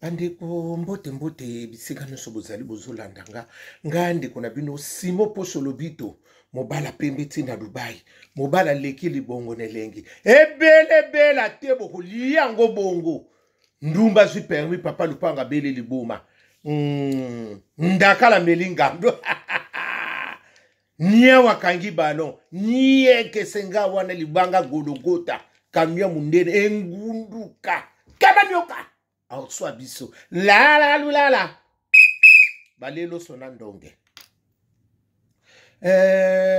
Bandeko, mbote mbote bisika nyonso bozali bozolanda nga. Nga ndeko na bino Simo Poso Lobito, mobala pembe ti na Dubai, mobala leki libongo na elengi ebelebela te, bokolia yango bongo. Ndumba azwi permis, papa lupanga abeli liboma, ndakala meli ngando niawa akangi ballon niekese nga wana libanga gologota camion mundene engunduka kaba nyoka aoswa biso lala lulala baleloso na ndonge.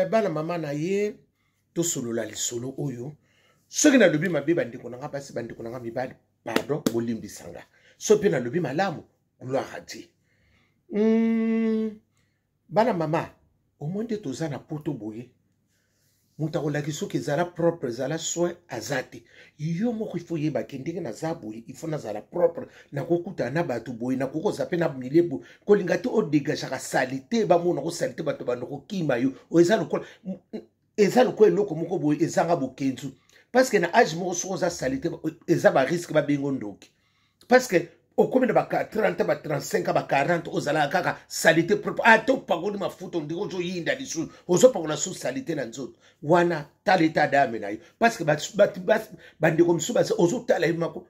Bana mama na ye tosolola lisolo oyo. Soki nalobi mabe, bandeko na nga basi, bandeko na nga mibali, pardon, bolimbisa nga. So mpe nalobi malamu, gloire à Dieu. Bana mama, omoi nde toza na poto boye, moto akolakisa soki ezala propre, ezala soin aza te. Yo moko ifo oyebake ndenge naza boye, ifo nazala propre, nakokutana na bato boye, nakoki kozala mpe na milie boye. Kolinga te odegageaka salite, bamona ko salite, bato banda kokima yo. Oyo eza lokola, eza lokola eloko moko boye ezanga bokenzu, parce que na age moko soki oza salite, eza barisque babengo ndoki, parce que okomi na ba 30, ba 35, ba 40, ozalaka kaka salite propre. Ata opakoli mafuta, ondenge ozoyinda lisusu, ozopakola su salite na nzoto wana. Tala état d'âme na yo, parce que bandeko mosusu baza, ozotala ye mako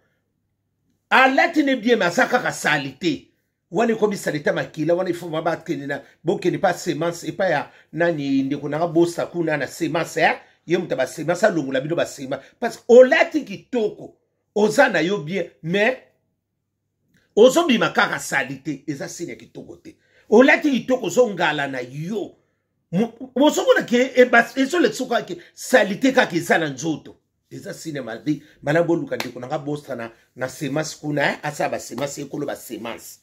alati ne bien, mais aza kaka salite wana. Ekomi salite makila wana. Ifo bakende na bokende pa semence epai ya nani, ndeko nanga bosa kuna na semence, eh? Ye moto ya basemence alongola bino basemence, parce que olati kitoko, oza na yo bien, mais ozobima kaka salite. Eza signe ya kitoko te. Olati kitoko, ozongala na yo, ozomona ke ezolekisa kaka ke salite kaka eza na nzoto. Eza signe mabe. Malamu boluka ndeko nanga bostra na semence kuna, eh? Asala basemence, ekolo basemence.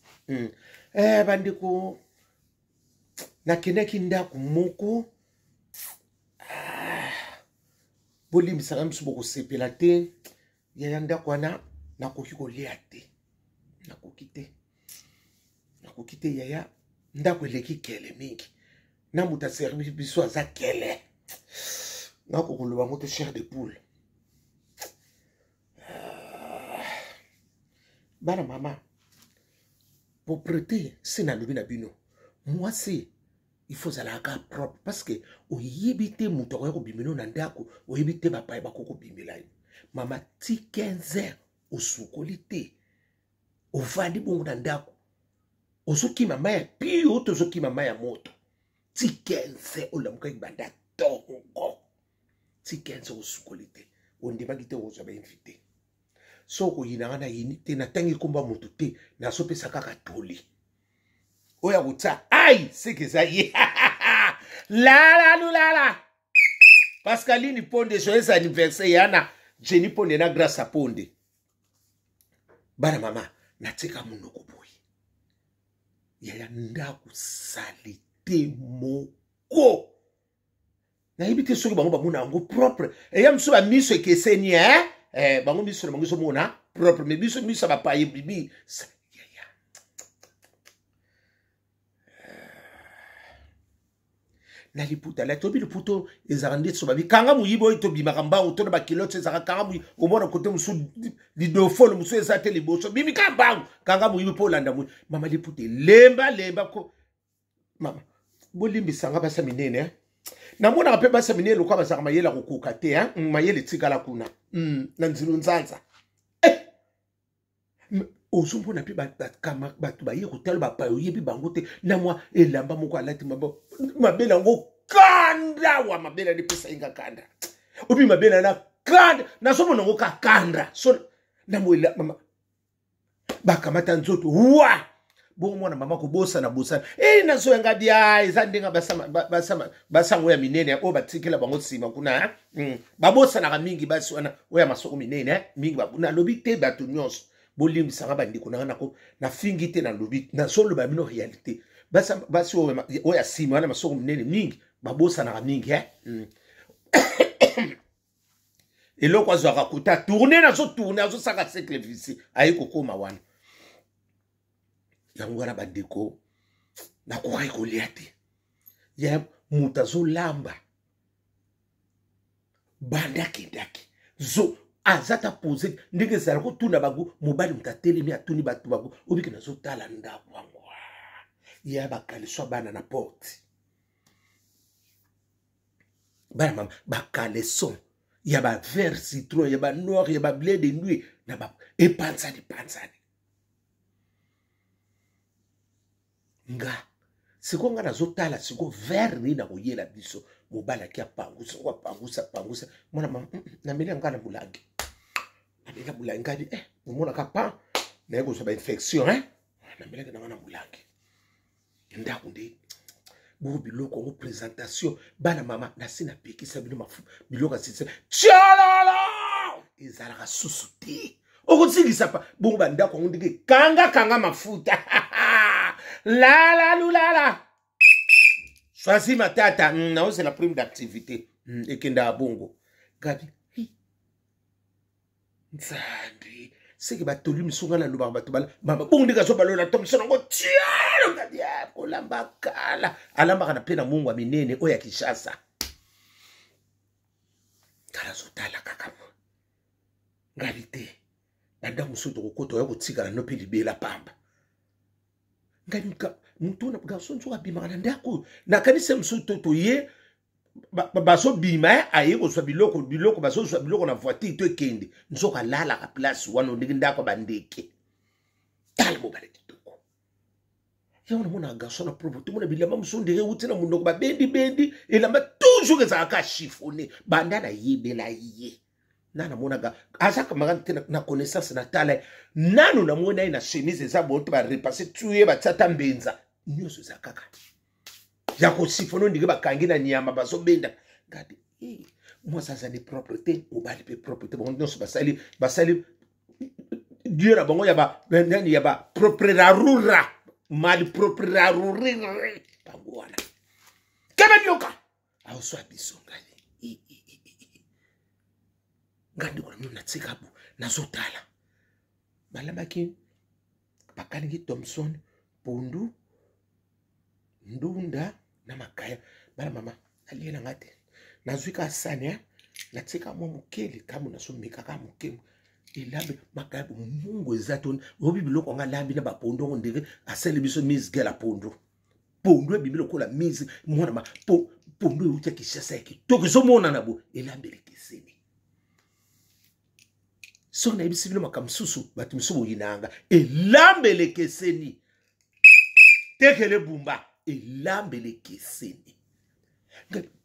Bandeko, nakendaki ndako moko, bolimbisaka miso, bokosepela te. Yaya, ndako wana nakoki kolia te, nakoki te, nakoki te. Yaya, ndako eleki kele mingi, na moto aservi biso aza kele, nakoki koloba yango te, chair de poule. Bana mama, propreté se nalobi na bino, mwasi il faut ozalaka propre, parce que oyebi te moto akoya kobimela na ndako, oyebi te bapaya bakoki kobimela yo. Mama, ti 15 heures osukoli te, ovandi bongo na ndako, ozokima mai ya pio to ozokima mai ya moto. Ti 15 heures olamukaki banda tongo ti 15 heures osukoli te, ondimaki te okozwa bainvité. So okoyinanga na yini te, natangi komba moto te, nazopesa kaka toli. Oyo akotia ai seke eza ye lala lulala. Pascaline Ponde, joyeux anniversaire yana Jenny Ponde na Grâce Ponde. Bana mama, natika monoko boye. Yaya, ndako salite moko, nayebi te soki bango bamona yango propre. Eya mosusu bamiso ekeseni, eh? Bango miso na bango ezomona propre, mais biso miso ya bapaye bibi. Yaya, na liputa la tobi, liputa ezalaka ndeti so babi kanga moyibi oyo, tobimaka mbangu to na bakilote, ezalaka kanga moyibi. Omona kote mosusu lidofolo mosusu eza te liboso, bimika mbangu, kanga moyibi mpo olanda moyibi. Mama, liputa elemba lemba ko. Mama, bolimbisanga basa minene, eh? Namonaka mpe basa minene lokola bazalaka mayele ya kokoka te, eh? Mayele etikala kuna, na nzilo nzanza, eh! Ozomona mpe bato baye kotala, bapaya, oyebi bango te, na mwa elamba moko alati, mabele yango kanda wa mabele wana epesa ye nga kanda. Obi mabele wana kanda, nazomona yango ka kanda so na mwa mama bakamata nzoto wa bongo. Mwana mama, kobosana bosana e nazoyanga bia eza ndenge basango ya minene oyo batikela bango nsima kuna. Babosanaka mingi basi wana oyo ya masoko minene mingi. Nalobi te bato nyonso, bolimbisanga bandeko nanga, nako nafingi te, nalobi, nazoloba bino réalité. Basi oyo ya nsima wana masoko minene mingi babosanaka mingi. Eloko azwaka kota tourne, nazotourne, azosaka cercle vicieux, aye kokóma wana. Yango wana bandeko, nakokaki kolia te. Ya moto azolamba banda akendaki zo. Aza ta pose ndenge ezala kotuna bango. Mobali moto atelemi atuni bato bango, obiki nazotala ndako yango ya bakaleso ya bana na porte. Bana mama, bakaleson ya ba vert citron, ya ba noir, ya ba bleu de nuit na ba epanzani panzani. Nga sikoyo nga nazotala sikoyo vert nini nakoyela biso. Mobali aki apangusa oko apangusa apangusa. Mwana mama, nameli nga na molangi, nameli na molangi ngabi omonaka pan naye kozwa bainfection eh? Namelaki nanga na molangi. Ndako nde bongo biloko yango présentation. Bana mama, nasi napekisa bino mafu biloko ya sisi tiololo ezalaka susu te, okozingisa pa bongo bandako yango ndenge kanga kanga mafuta lala lulala choisi matata. Naozela prime d'activité, ekendaka bongo. Gabi Nzambe, seke batoli miso ngai nalobaka bato mama bongo ndenge azobalola to miso nango tialo. Gabi kolamba kala alambaka na mpe na mungu ya minene oyo ya Kinshasa. Kala azotala kaka ngai te, bandako mosusu tokokota oya kotikala no mpe libela pamba. Ngai motu na garçon nzoka abimaka na ndako oyo, nakanisi mosusu to toye bazobima, aye kozwa biloko, biloko bazozwa biloko na voiture to ekende, nzoka alalaka place wana ndenge ndako ya bandeke. Tala mobali kitoko yango, namonaka garçon na propre, tomona bilamba mosusu ndenge euti na monoko, babendibendi elamba toujours ezalaka chiffonne. Banda nayebela ye na namonaka aza camarade te na connaissance, na tala nanu namona ye na chemise eza boye te, barepasse tuye batia ata mbenza nyonso eza kaka ya kosifono ndenge bakangi na nyama bazobenda. Ngabi mwasi azali propre te, mobali mpe propre te, bango nyonso basali basali dieu na bango ya ba nani ya ba propre rarura mal propre rarurire bango wana kebe nyoka aoswa biso. Ngai ngai ndeko na bino natika bo nazotala balambaki, bakalingi Thomson, pondu, ndunda na makaya. Bana mama, alie na nga te, nazwi ka sani, natika mwa moke likambo, nazomeka kaka moke elambi makaya mungu eza to oyebi biloko yango alambi na bapondu yango ndenge asali biso mise gel ya pondu. Pondu ebimi lokola mise mwana ma po, pondu euti ya Kinshasa ya kitoko ezomonana bo elambeli keseni. Soki nayebisi bino makambo mosusu, bato mosusu boyinanga. Elambeli ekeseni, tekele bumba elambeli ekeseni.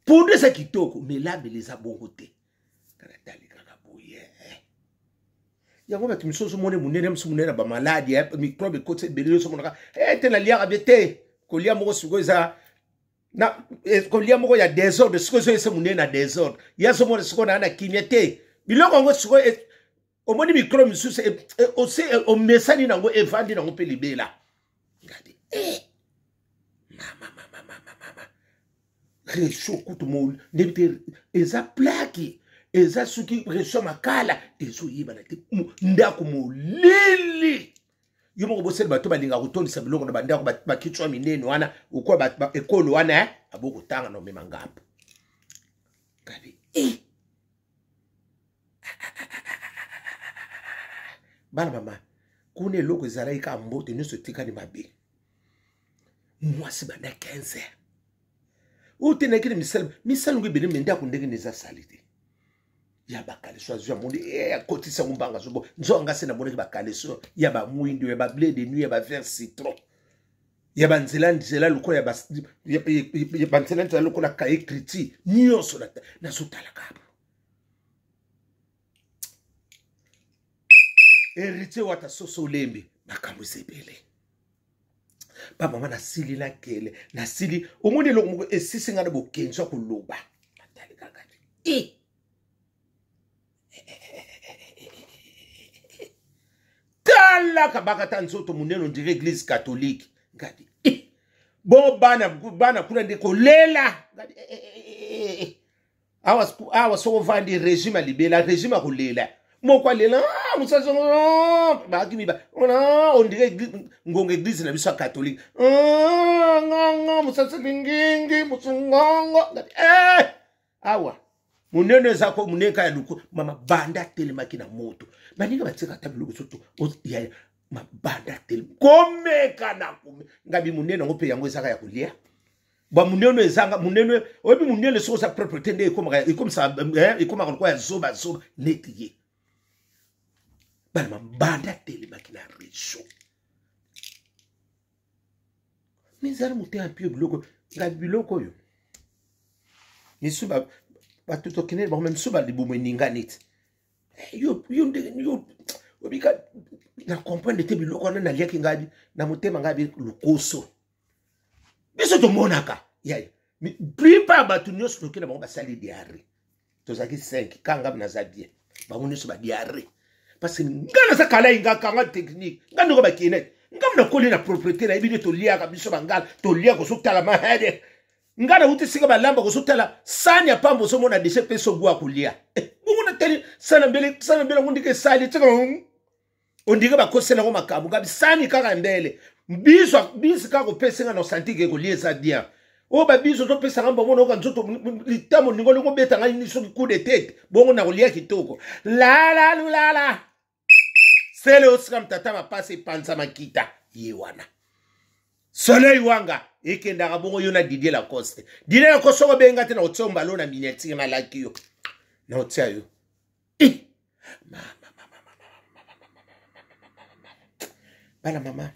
Pondu eza kitoko, me elambeli eza bongo te. Natali kaka boye yango, bato misusu omoni monene, mosusu monene na bamaladi, microbe ekoti ebele. Nyonso omonaka te naliaka bie te, kolia moko sikoyo eza na kolia moko ya désordre, sikoyo ezoyesa monene na désordre. Ye azomona sikoyo naa na kimia te, biloko yango sikoyo omoni microbe misusu omesani nango, evandi nango mpe libela. Ngadi mama mama mama mama, rechaud kutu mo ndebi te, eza plaque, eza soki rechaud makala ezoyebana te, ndako molili. Yo moko bosali bato balingaka kotondisa biloko na bandako, bakitwa minene wana okoa ekolo wana abokotanga na omema ngambo. Ngabi bana mama, kuna eloko ezalaki kaka mbote nyonso etikali mabe. Mwasi banda 15 heures oyo te nayaki na misala, misala ngo ebele, me ndako ndenge na eza sali te ya bakaleso azwi amoni akotisi yango mbanga zobo nzoka. Nga se namonaki bakaleso ya bamwindo, ya bableu de nuit, ya bavert citron, ya banzela nzela lokola ya banzela nzela lokola kaye kriti nyonso nazotala kaka. Héritier Wata soso olembi makambo eza ebele. Bamama, nasili nakele nasili, omoni eloko moko esisi ngai na bokenzi ya koloba, natali kaka te. Tala kabaka ta nzoto monene ondire église catholique. Ngadi bo bana bana kuna nde kolela. Ngadi awa awa soko ovandi régime ya libela, régime ya kolela moko alela mosusu baaki miba ondire ngonga église na biso ya catholique, ngongo mosusu lingingi mosu ngongo. Ngadi awa. Monene eza ko monene kaka ya luku mama banda atelemaki na moto. Baninga batika ata biloko soto yaya mabanda atelemi komeka na kome ngabi monene yango mpe yango ezaka ya kolia ba munene ezanga munene oyebi munene soki oza propre te nde ekomaka ekomisaka eh, ekomaka lokola ya zoba zoba neti ye bana mabanda atelemaki na réseau mizali motema mpio biloko nga biloko oyo misu bato tokendeli bango me misu balibumu eningani ti eh, yo yo ndenge yo obika na comprendre te biloko wana naliaki ngai na motema ngai lokoso biso tomonaka yaya plupart bato nyonso toke na bango basali diarrhée tozalaki 5 ka ngai naza bien bango nyonso badiarrhée parce que ngai naza kalai nga kanga technique ngai ndoko bakende ngai nakoli na propriété nayebi nde toliaka biso bangala toliaka ozotala mahede ngai nauti sika balamba kozotala sani ya pamba ozomona deshe mpe sobwa kolia eh, bongo natali sana mbele sana mbele yango ndike esali tika ondike bakosela yango makambo ngabi sani kaka mbele biso bisi kaka kopesa nga na osantike kolia eza bien oyo babiso ozopesa nga mbongo nayoka nzoto litamo ningo lingo obeta ngai soki coup de tete bongo nakolia kitoko lalalulala sele osika mtata mapasi epanza makita ye wana soleil wanga ekendaka bongo yo na didier lacoste didier lacoste soko obenga te na kotia mbalo na miniatire nalaki yo na kotia yo eh! bana mama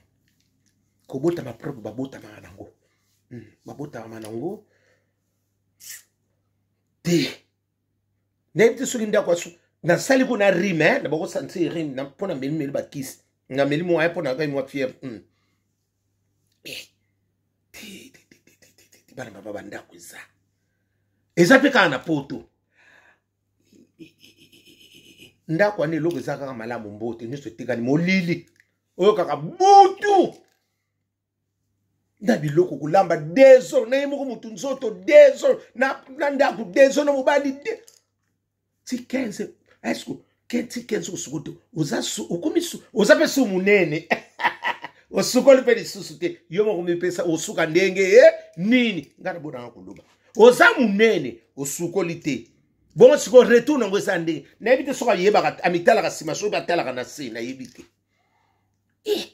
kobotama propre babotamaka nango hmm, babotamaka nango te nayebi te soki ndako asu nasali kuna rime eh, na bakosanti rime mpo na meli meli bakisi na meli mwa mpo na kai mwa fièvre hmm. eh, te bana baba bandako eza eza mpe kaka na poto ndako wana eloko eza kaka malamu mbote nyonso etikali molili oyo kaka butu na biloko kolamba desor na ye moko motu nzoto desor na, na ndako desor na mobali de ti 15 estce ke ti 15 osuko te oza okomi oza mpe su monene osukoli mpe lisusu te yo moko mipesa osuka ndenge e nini ngai nabonanga koloba oza monene osukoli te bongo sikoyo retour nango eza ndenge nayebi te soki ayebaka amitalaka nsima soki atalaka na se nayebi te eh!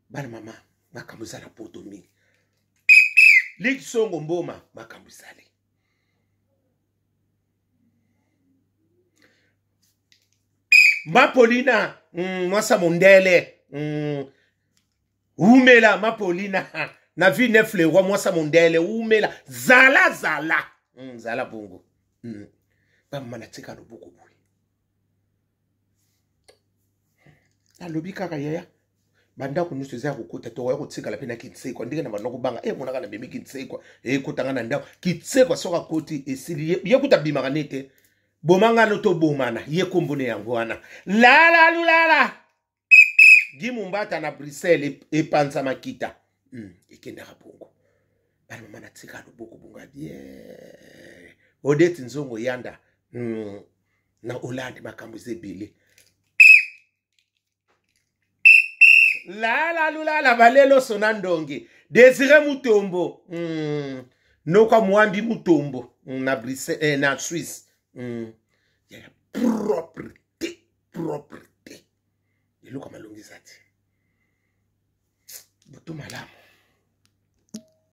bana mama makambo eza na poto mingi likisongo mboma makambo ezali mapolina mwasa mondele umela mapolina na vie nef le roi mwasa mondele umela zala zala zala bongo bamama natika loboko boye nalobi kaka yaya bandako nyonso eza ya kokota tokoya kotikala mpe na kitsekwa ndenge na banda kobanga e monaka na memi kitsekwa ekotanga na ndako kitsekwa soki akoti esili ye kuta abimaka ne te boma ngano tobomana ye kombo ne yango wana lalalulala gi mumbata na bruxelles epanza makita ekendaka bongo bana mama natika loboko bonga bien odete nzongo yanda na hollande makambo eza ebele lala lulala balelo sona ndonge desire mutombo nokwa mwambi mutombo na Bruxelles, eh, na Suisse ya propre te propre te eloko malongi eza te butu malamu.